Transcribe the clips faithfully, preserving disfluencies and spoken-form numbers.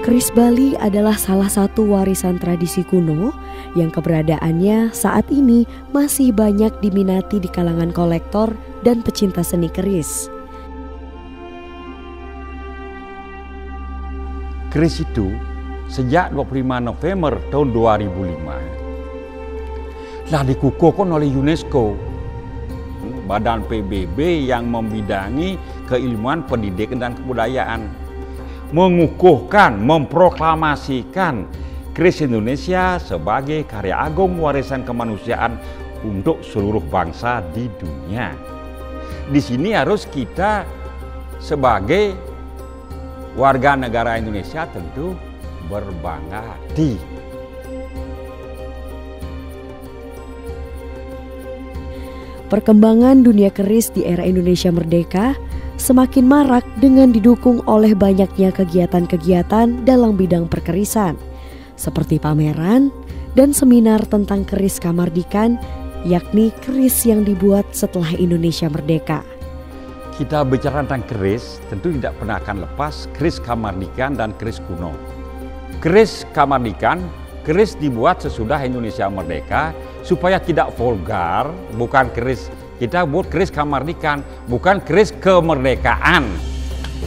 Keris Bali adalah salah satu warisan tradisi kuno yang keberadaannya saat ini masih banyak diminati di kalangan kolektor dan pecinta seni keris. Keris itu sejak dua puluh lima November tahun dua ribu lima telah dikukuhkan oleh UNESCO, badan P B B yang membidangi keilmuan pendidikan dan kebudayaan, mengukuhkan, memproklamasikan keris Indonesia sebagai karya agung warisan kemanusiaan untuk seluruh bangsa di dunia. Di sini harus kita sebagai warga negara Indonesia tentu berbangga hati. Perkembangan dunia keris di era Indonesia Merdeka semakin marak dengan didukung oleh banyaknya kegiatan-kegiatan dalam bidang perkerisan, seperti pameran dan seminar tentang keris kamardikan, yakni keris yang dibuat setelah Indonesia merdeka. Kita bicara tentang keris, tentu tidak pernah akan lepas keris kamardikan dan keris kuno. Keris kamardikan, keris dibuat sesudah Indonesia merdeka, supaya tidak vulgar, bukan keris, kita buat keris kamardikan, bukan keris kemerdekaan.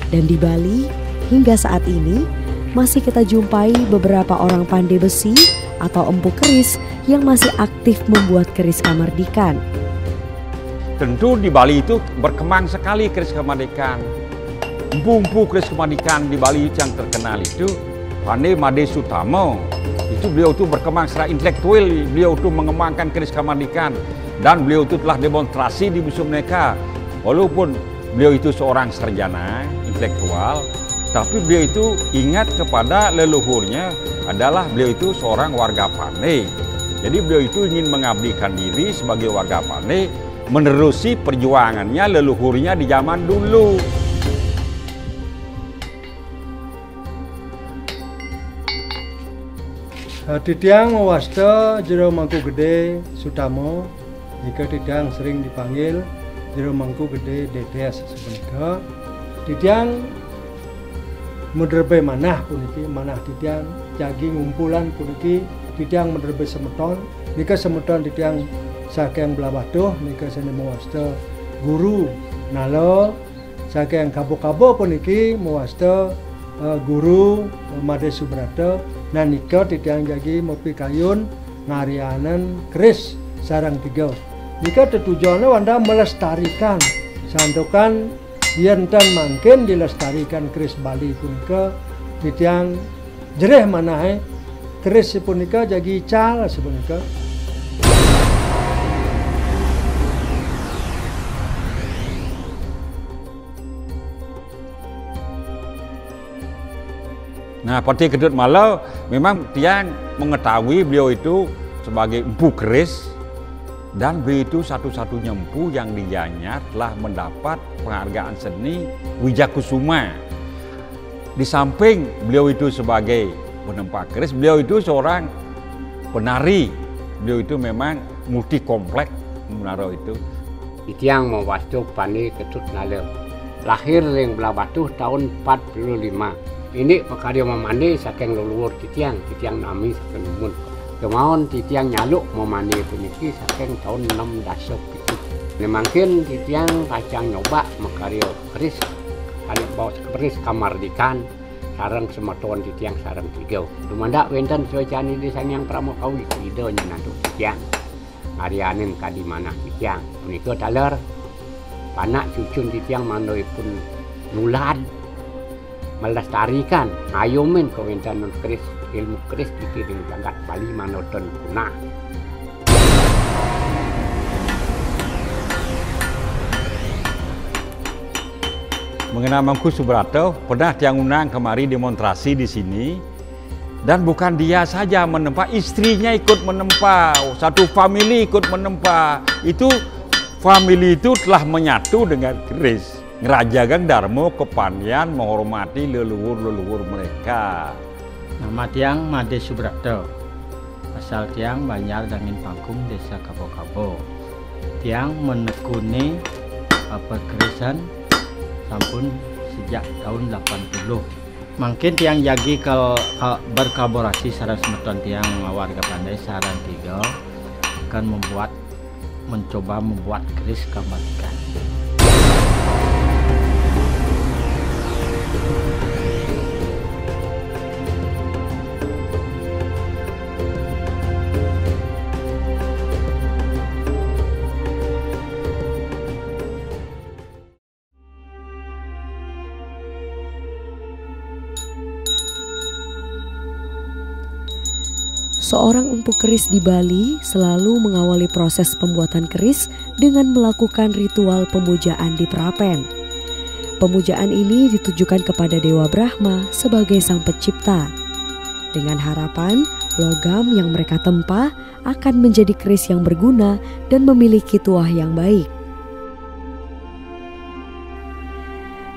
Dan di Bali, hingga saat ini, masih kita jumpai beberapa orang pandai besi atau empu keris yang masih aktif membuat keris kamardikan. Tentu di Bali itu berkembang sekali keris kamardikan. Empu-empu keris kamardikan di Bali yang terkenal itu Pandai Made Sutama. Itu beliau itu berkembang secara intelektual, beliau itu mengembangkan keris kamardikan dan beliau itu telah demonstrasi di Museum Merdeka. Walaupun beliau itu seorang sarjana intelektual, tapi beliau itu ingat kepada leluhurnya adalah beliau itu seorang warga Pandai. Jadi beliau itu ingin mengabdikan diri sebagai warga Pandai, menerusi perjuangannya leluhurnya di zaman dulu. Eh, titiang mawasta Jero Mangku Gedé Sutama, nika titiang sering dipanggil Jero Mangku Gedé Dedes sapunika. Titiang madrebé manah puniki, manah titiang jagi ngumpulan puniki, titiang madrebé semeton, nika semeton titiang saking Blahbatuh, nika sané mawasta Guru Nala, saking Kabo-Kabo puniki mawasta, eh, Guru, eh, Madé Subrata, nah nika titiang jagi mapikayun ngaryanin keris sareng tiga. Nika tetujoné wantah melestarikan, santukan yén ten mangkin dilestarikan keris Bali punika, titiang jerih manahé, keris punika jagi ical sapunika. Nah, Patih Kedut Mala, memang tiang mengetahui beliau itu sebagai empu keris, dan beliau itu satu-satunya empu yang di Gianyar telah mendapat penghargaan seni Wijakusuma. Di samping beliau itu sebagai penempa keris, beliau itu seorang penari. Beliau itu memang multi komplek menara itu. Titiang mawasta Pandai Ketut Nala. Lahir ring Blahbatuh taun empat puluh lima. Indik pakarya mamandé saking leluhur titiang, titiang nami saking dumun. Kémaon titiang nyaluk mamandé puniki saking taun enam dasa pitu. Né mangkin titiang pacang nyoba makarya keris, ané baos keris kamardikan sareng semeton titiang sareng tiga. Dumadak wénten suécan Ida Sang Hyang Parama Kawi, Ida nyinantuk titiang. Ngaryanin kadi manah titiang. Punika taler panak cucun titiang mangda ipun nulad, melestarikan, ngayumin kawéntenan keris, ilmu keris titiang ring jagat Bali mangda ten punah. Mengenai Mangku Subrata, pernah tiang undang kemari demonstrasi di sini. Dan bukan dia saja menempa, istrinya ikut menempa, satu famili ikut menempa. Itu famili itu telah menyatu dengan keris. Ngerajagang dharma, kepandian, menghormati leluhur-leluhur mereka. Nama tiang Madé Subrata. Asal tiang Banjar Dangin Pangkung, Desa Kabo-Kabo. Tiang menekuni, eh, perkerisan sampun sejak tahun delapan puluh. Mangkin tiang jagi kal-, kal-, berkolaborasi sareng semeton tiang warga Pandai sareng Tiga akan membuat, mencoba membuat keris gambar ikan. Seorang empu keris di Bali selalu mengawali proses pembuatan keris dengan melakukan ritual pemujaan di perapen. Pemujaan ini ditujukan kepada Dewa Brahma sebagai sang pencipta, dengan harapan logam yang mereka tempa akan menjadi keris yang berguna dan memiliki tuah yang baik.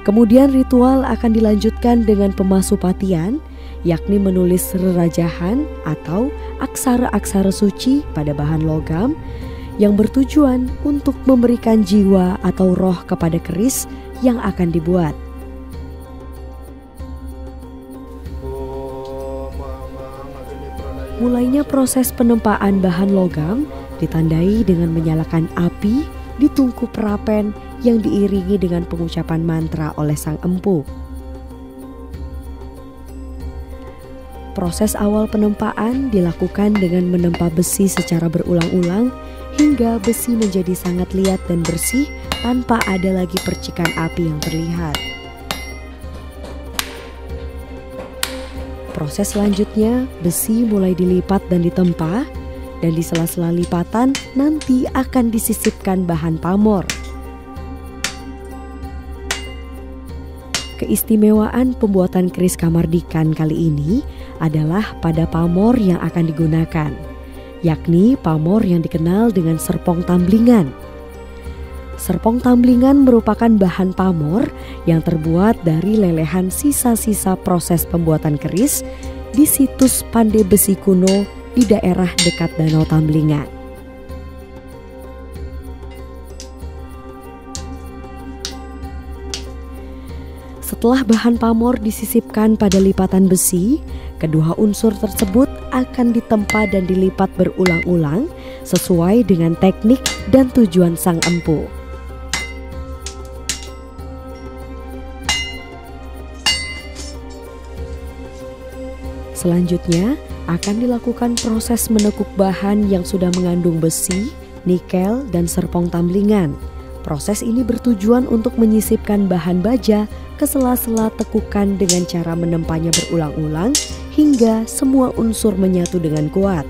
Kemudian ritual akan dilanjutkan dengan pemasupatian, yakni menulis rerajahan atau aksara-aksara suci pada bahan logam yang bertujuan untuk memberikan jiwa atau roh kepada keris yang akan dibuat. Mulainya proses penempaan bahan logam ditandai dengan menyalakan api di tungku perapen yang diiringi dengan pengucapan mantra oleh sang empu. Proses awal penempaan dilakukan dengan menempa besi secara berulang-ulang hingga besi menjadi sangat liat dan bersih tanpa ada lagi percikan api yang terlihat. Proses selanjutnya, besi mulai dilipat dan ditempa, dan di sela-sela lipatan nanti akan disisipkan bahan pamor. Keistimewaan pembuatan keris kamardikan kali ini adalah pada pamor yang akan digunakan, yakni pamor yang dikenal dengan serpong tamblingan. Serpong tamblingan merupakan bahan pamor yang terbuat dari lelehan sisa-sisa proses pembuatan keris di situs Pandai Besi kuno di daerah dekat Danau Tamblingan. Setelah bahan pamor disisipkan pada lipatan besi, kedua unsur tersebut akan ditempa dan dilipat berulang-ulang sesuai dengan teknik dan tujuan sang empu. Selanjutnya, akan dilakukan proses menekuk bahan yang sudah mengandung besi, nikel, dan serpong tamblingan. Proses ini bertujuan untuk menyisipkan bahan baja ke sela-sela tekukan dengan cara menempanya berulang-ulang hingga semua unsur menyatu dengan kuat.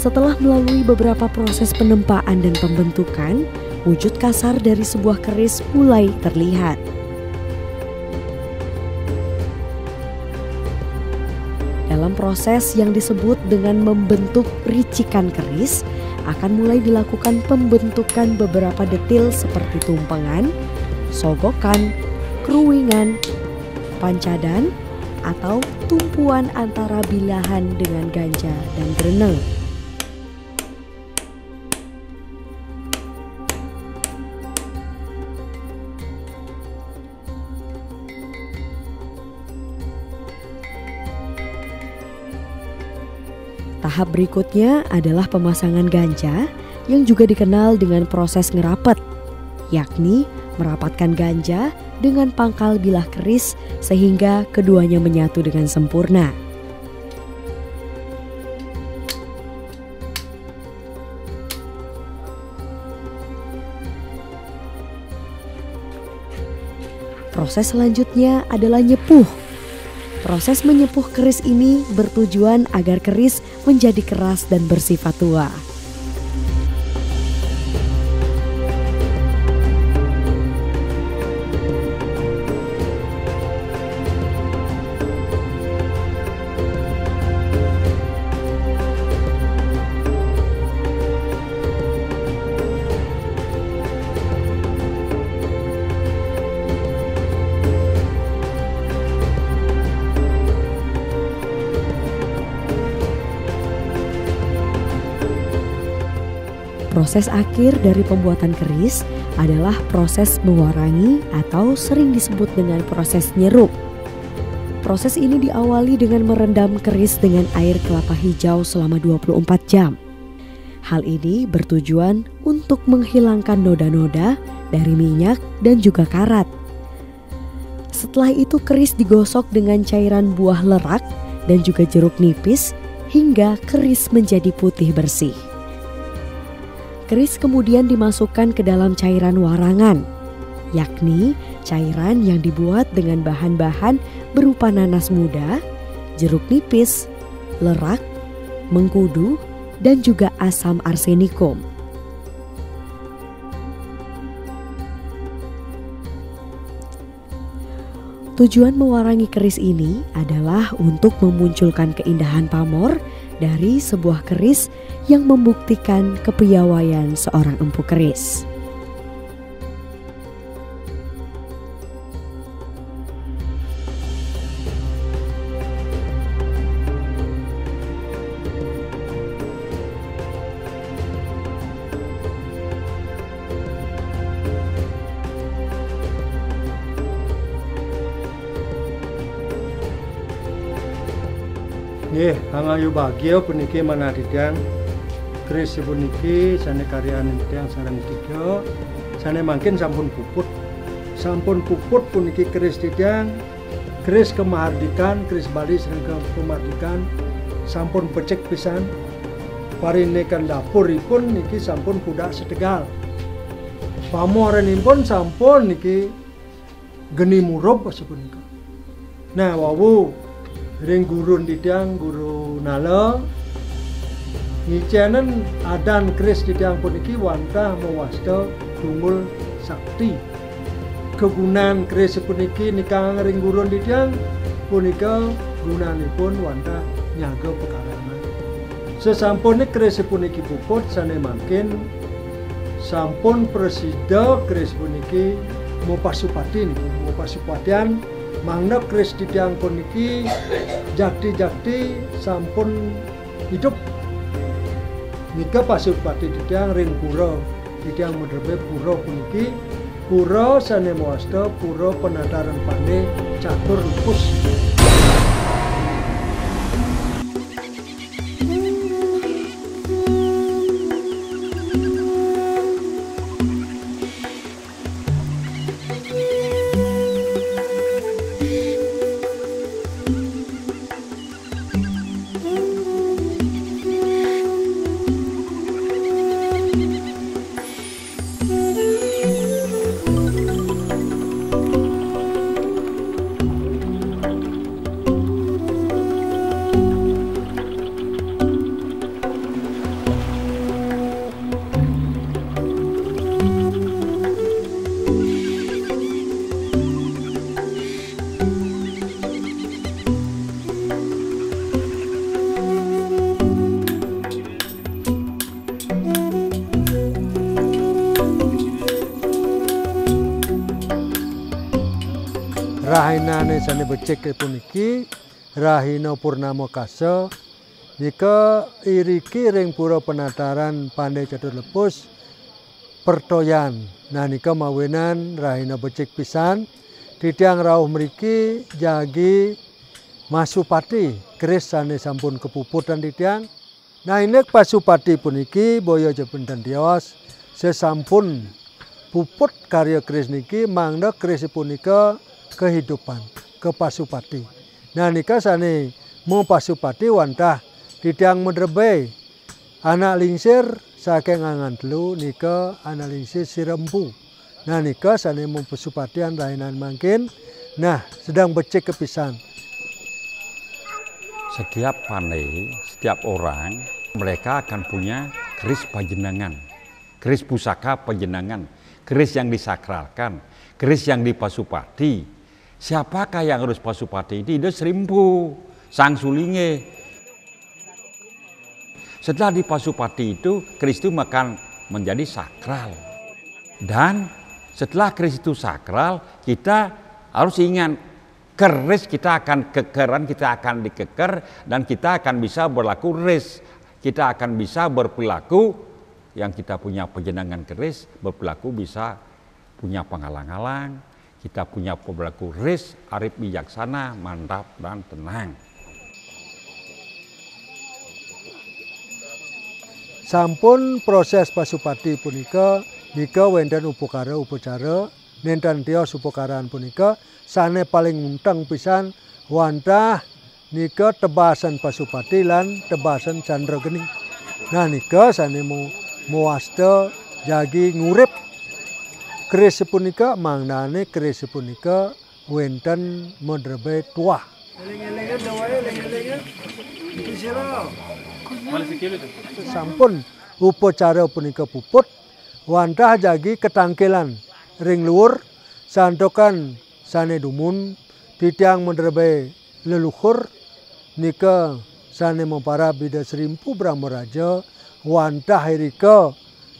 Setelah melalui beberapa proses penempaan dan pembentukan, wujud kasar dari sebuah keris mulai terlihat. Dalam proses yang disebut dengan membentuk ricikan keris, akan mulai dilakukan pembentukan beberapa detil seperti tumpengan, sogokan, kruingan, pancadan, atau tumpuan antara bilahan dengan ganja dan greneng. Tahap berikutnya adalah pemasangan ganja yang juga dikenal dengan proses ngerapet, yakni merapatkan ganja dengan pangkal bilah keris sehingga keduanya menyatu dengan sempurna. Proses selanjutnya adalah nyepuh. Proses menyepuh keris ini bertujuan agar keris menjadi keras dan bersifat tua. Proses akhir dari pembuatan keris adalah proses mewarangi atau sering disebut dengan proses nyeruk. Proses ini diawali dengan merendam keris dengan air kelapa hijau selama dua puluh empat jam. Hal ini bertujuan untuk menghilangkan noda-noda dari minyak dan juga karat. Setelah itu, keris digosok dengan cairan buah lerak dan juga jeruk nipis hingga keris menjadi putih bersih. Keris kemudian dimasukkan ke dalam cairan warangan, yakni cairan yang dibuat dengan bahan-bahan berupa nanas muda, jeruk nipis, lerak, mengkudu, dan juga asam arsenikum. Tujuan mewarangi keris ini adalah untuk memunculkan keindahan pamor dari sebuah keris yang membuktikan kepiawaian seorang empu keris. Nggih, pangayu bagia puniki manah titiang. Keris puniki sane karyanin titiang sareng titiang, sane mangkin sampun puput. Sampun puput puniki keris titiang, keris kemahardikan, keris Bali sareng ke-, kemardikan, sampun becik pisan. Parinikan dapuripun niki sampun pudak setegal. Pamorenipun sampun niki geni murub sapunika. Nah, wau ring gurun titiang, Guru Nala, ngicenen adan keris titiang puniki wantah mawasta tunggul sakti. Kagunan keris puniki nikang ring gurun titiang punika gunanipun wantah nyaga pekarangan. Sasampune keris puniki puput sane mangkin sampun prasida keris puniki mapasupati niki, mapasupatian mangda keris titiang puniki jakti-jakti sampun idup. Nika pasupati titiang ring pura, titiang madrebe pura puniki, pura sane mawasta Pura Penataran Pande Catur Lepus. Rahinane sane becik puniki, rahina Purnama Kasa, nika iriki ring Pura Penataran Pande Catur Lepus, pertoyan. Nah, nika mawinan rahina becik pisan. Titiang rauh mriki jagi masupati keris sane sampun kapuputan titiang. Nah, indik pasupati puniki boya ja pinten tios, sasampun puput karya keris niki mangda keris punika kahidupan, kapasupati. Nah, nika sane mapasupati wantah titiang madrebe. Anak lingsir saking angan telu nika anak lingsir sira empu. Nah, nika sane mapasupatian rahinan mangkin. Nah, sedang becik kepisan. Setiap pandai, setiap orang, mereka akan punya keris pajenengan, keris pusaka pajenengan, keris yang disakralkan, keris yang dipasupati. Siapakah yang harus pasupati? Itu Ida Sri Empu, Sang Sulinge. Setelah dipasupati itu, keris itu akan menjadi sakral. Dan setelah keris itu sakral, kita harus ingat, keris kita akan kekeran, kita akan dikeker, dan kita akan bisa berlaku ris. Kita akan bisa berperilaku Yang kita punya panjenengan keris, berperilaku bisa punya pangalang-alang, kita punya perilaku ris, arif, bijaksana, mantap, dan tenang. Sampun proses pasupati punika, nika wénten upakara upacara, nénten tios upakaran punika, sané paling unteng pisan wantah nika tebasan pasupati lan tebasan candrageni. Nah, nika sané mu-, muwasta jagi ngurip keris punika, mangdané keris punika wénten madrebé tuah. Sampun upacara punika puput, wantah jagi katangkilan ring luhur, santukan sané dumun titiang madrebé leluhur nika sané maparab Ida Sri Mpu Brahmaraja, wantah irika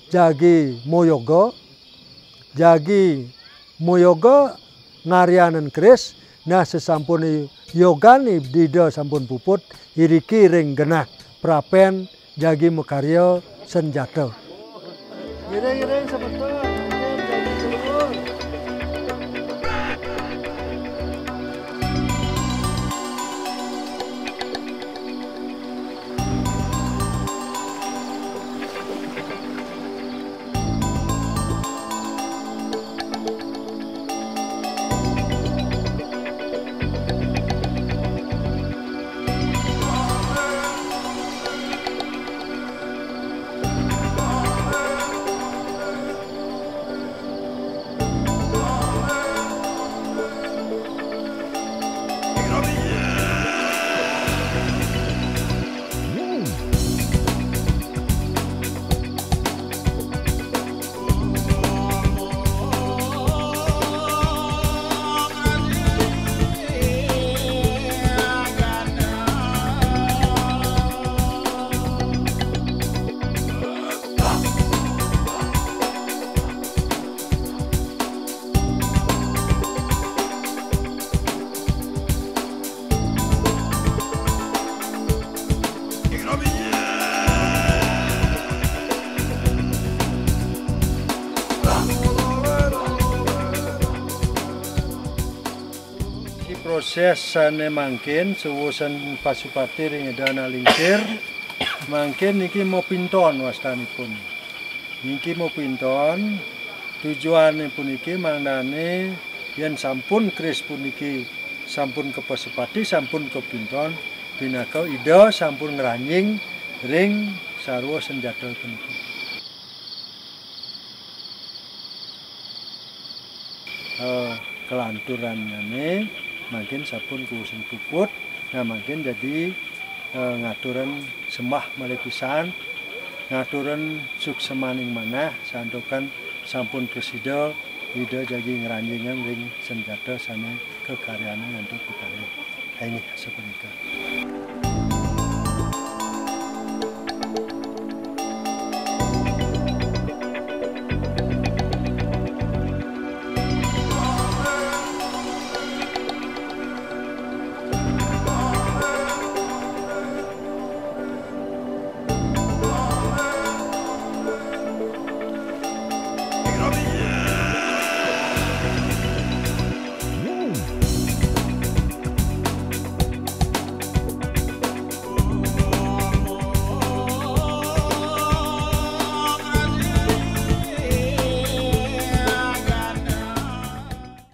jagi mayoga, jagi mayoga ngaryanin keris. Nah, sasampun yogan Ida sampun puput, iriki ring genah prapén jagi makarya sanjata. Ngiring-ngiring semeton, ngiring jagi seluhur. Iki proses sané mangkin suwusan pasupati ring Ida Anak Lingsir, mangkin niki mapinton wastanipun. Niki mapinton, tujuané puniki mangdané yén sampun keris puniki sampun kapasupati, sampun kapinton, pinaka Ida sampun ngranjing ring sarwa sanjata puniki. Eh, kalanturannyané mangkin sampun kuusin puput, nah, mangkin jadi, eh, ngaturan sembah malih pisan, ngaturan suksmaning manah, santukan sampun prasida Ida jagi ngranjingang ring sanjata sané kakaryanin antuk pikantuk. Inggih, sapunika.